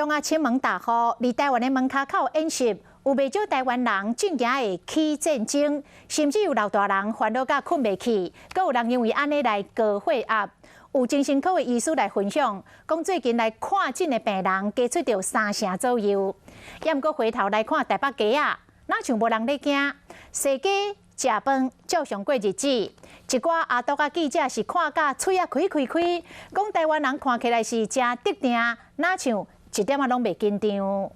強仔銃門大戶，佇台灣的門跤口演習，有袂少台灣人真驚會起戰爭，甚至有老大人煩惱甲睏袂去，閣有人因為按呢來高血壓。有精神科的醫師來分享，講最近來看診的病人加出著三成左右。猶毋過回頭來看台北街仔，若像無人咧驚，踅街食飯照常過日子。一寡阿篤仔記者是看甲喙仔開開開，講台灣人看起來是誠鎮定，若像一點仔攏袂緊張。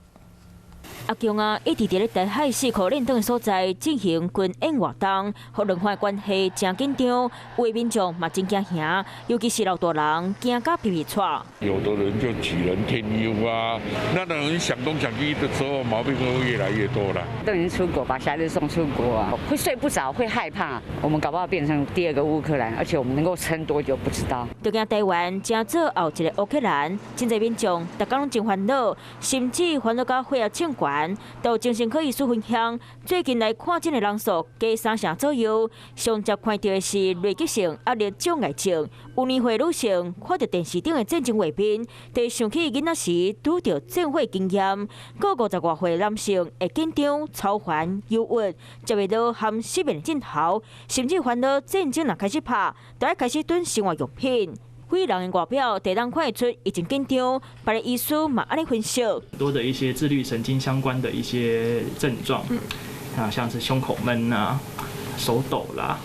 阿共仔，一直佇咧台海四箍練等的所在進行軍演活動，予兩岸關係誠緊張，有的民眾嘛真驚嚇，尤其是老大人驚甲皮皮掣。有的人就杞人添憂啊，那人想東想西的時候，毛病會越來越多啦。都已經出國，把小孩子送出國啊，會睡不着，會害怕。我們搞不好變成第二個烏克蘭，而且我們能夠撐多久不知道。就驚台灣成做後一个烏克蘭，真濟民眾逐工攏真煩惱，甚至煩惱到血壓升懸。有精神科醫師分享，最近來看診的人數加三成左右，上捷看著的是累積性壓力障礙症。有年歲女性看著電視頂的戰爭畫面，就想起囡仔時拄著戰火經驗。閣50外歲男性會緊張、操煩、憂鬱，食袂落含失眠症候，甚至煩惱戰爭若開始拍，就愛開始囤生活用品。幾人的外表，就通看會出伊真緊張。別个醫師嘛按呢分析，多的一些自律神經相關的一些症狀，啊，像是胸口悶啊、手抖啦、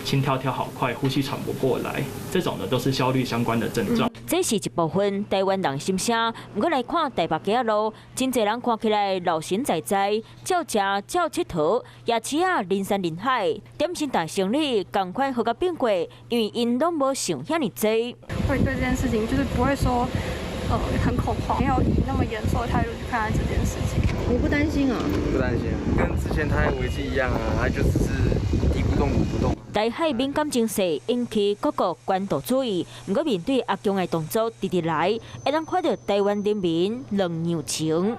心跳跳好快、呼吸喘不過來，這種的都是焦慮相關的症狀。這是一部分台灣人心聲，毋過來看台北街仔路，真濟人看起來老神在在，照食照𨑨迌，夜市仔人山人海，點心店生理仝款好甲變過，因為𪜶攏無想遐爾濟。會對這件事情就是不會說，很恐慌，沒有以那麼嚴肅的態度去看待這件事情。你不擔心啊？不擔心，跟之前台海危機一樣啊，它就只是敵不動我不動。台海敏感情勢引起各國高度注意，毋過面對阿共的動作直直來，會當看著台灣人民兩樣情。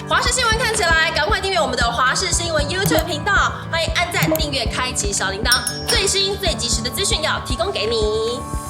華視新聞看起來，趕快訂閱我們的華視新聞 YouTube 頻道，歡迎按讚、訂閱、開啟小鈴鐺，最新最及時的資訊要提供給你。